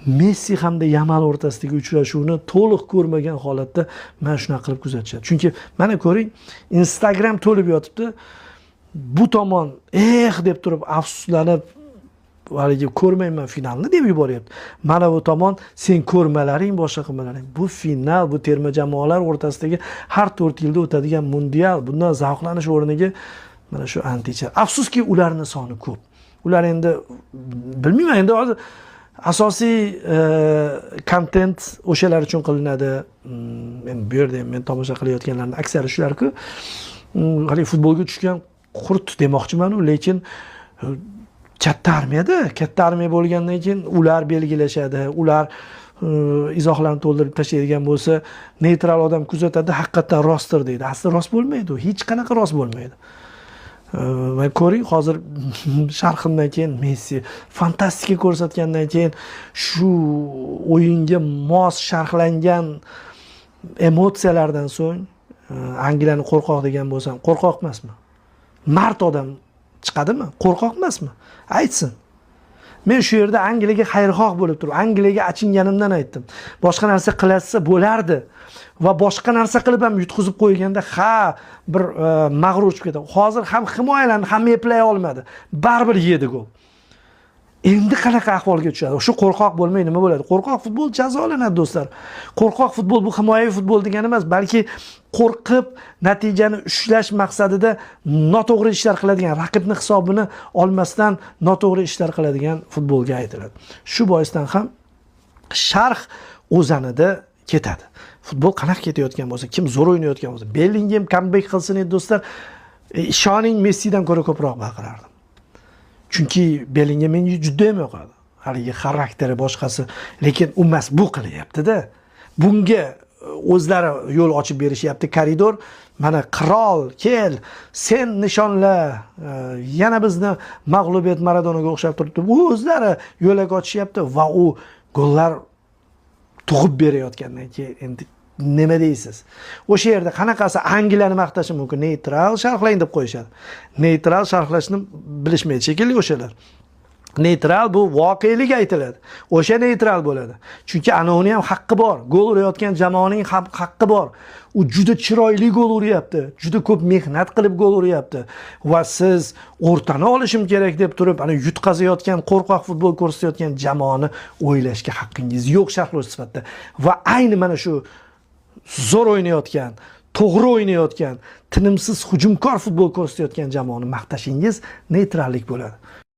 Messi hamda Yamal o'rtasidagi uchrashuvni to'liq ko'rmagan holatda mana shunaqa qilib kuzatishadi. Chunki mana ko'ring, Instagram to'lib yotibdi. Bu tomon eh deb turib afsuslanib, haligi ko'rmayman finalni deb yuboryapti. Mana bu tomon sen ko'rmalaring, boshqa qilmalaring. Bu final, bu terma jamoalar o'rtasidagi har 4 yilda o'tadigan mundial. Bundan zavqlanish o'rniga mana shu anticha. Afsuski, ularni soni ko'p. Ular endi bilmayman, endi hozir asosiy kontent o'shalar uchun qilinadi. Endi bu yerda ham men tomosha qilayotganlarning aksari shular-ku. Haligi futbolga tushgan qurt demoqchiman-u, lekin katta armiyada, katta armiya bo'lgandan keyin ular belgilashadi, ular izohlarni to'ldirib tashlaydigan bo'lsa, neytral odam kuzatadi, haqiqatdan rostdir deydi. Aslida rost bo'lmaydi u, hech qanaqa rost bo'lmaydi. Va ko'ring, hozir sharhimdan keyin Messi fantastika ko'rsatgandan keyin shu o'yinga mos sharhlangan emotsiyalardan so'ng Angliyani qo'rqoq degan bo'lsam, qo'rqoq emasmi? Mard odam chiqadimi? Qo'rqoq emasmi? Aytsin. Men shu yerda Angliyaga xayrixoh bo'lib turib, Angliyaga achinganimdan aytdim. Boshqa narsa qilsa bo'lardi va boshqa narsa qilib ham yutqizib qo'yganda, ha, bir mag'rur chiqib ketadi. Hozir ham himoyalanib, ham eplay olmadi. Baribir yedi gol. Endi qanaqa ahvolga tushadi? Shu qo'rqoq bo'lmay nima bo'ladi? Qo'rqoq futbol jazolanadi, do'stlar. Qo'rqoq futbol bu himoyaviy futbol degani emas, balki qo'rqib natijani ushlash maqsadida noto'g'ri ishlar qiladigan, raqibni hisobini olmasdan noto'g'ri ishlar qiladigan futbolga aytiladi. Shu boisdan ham sharh o'zanida ketadi. Futbol qanaqa ketayotgan bo'lsa, kim zo'r o'ynayotgan bo'lsa, Bellingem comeback qilsin edi, do'stlar. Ishoning, Messidan ko'ra ko'proq baqirardim. Chunki Bellingem menga juda ham yoqadi. Haligi xarakteri, boshqasi, lekin u emas, bu qilyapti-da. Bunga o'zlari yo'l ochib berishyapti, koridor. Mana qirol, kel, sen nishonla, yana bizni mag'lub et, Maradonaga o'xshab turibdi. O'zlari yo'lak ochishyapti va u gollar tug'ib berayotgandan keyin endi nima deysiz? O'sha yerda qanaqasi Angliyani maqtashi mumkin? Neytral sharhlang deb qo'yishadi. Neytral sharhlashni bilishmaydi shekilli o'shalar. Neytral bu voqelik aytiladi. O'sha neytral bo'ladi. Chunki anavini ham haqqi bor. Gol urayotgan jamoaning ham haqqi bor. U juda chiroyli gol uryapti. Juda ko'p mehnat qilib gol uryapti. Va siz o'rtani olishim kerak deb turib, ana yutqazayotgan, qo'rqoq futbol ko'rsatayotgan jamoani o'ylashga haqqingiz yo'q sharhlovchi sifatida. Va ayni mana shu zo'r o'ynayotgan, to'g'ri o'ynayotgan, tinimsiz hujumkor futbol ko'rsatayotgan jamoani maqtashingiz neytrallik bo'ladi.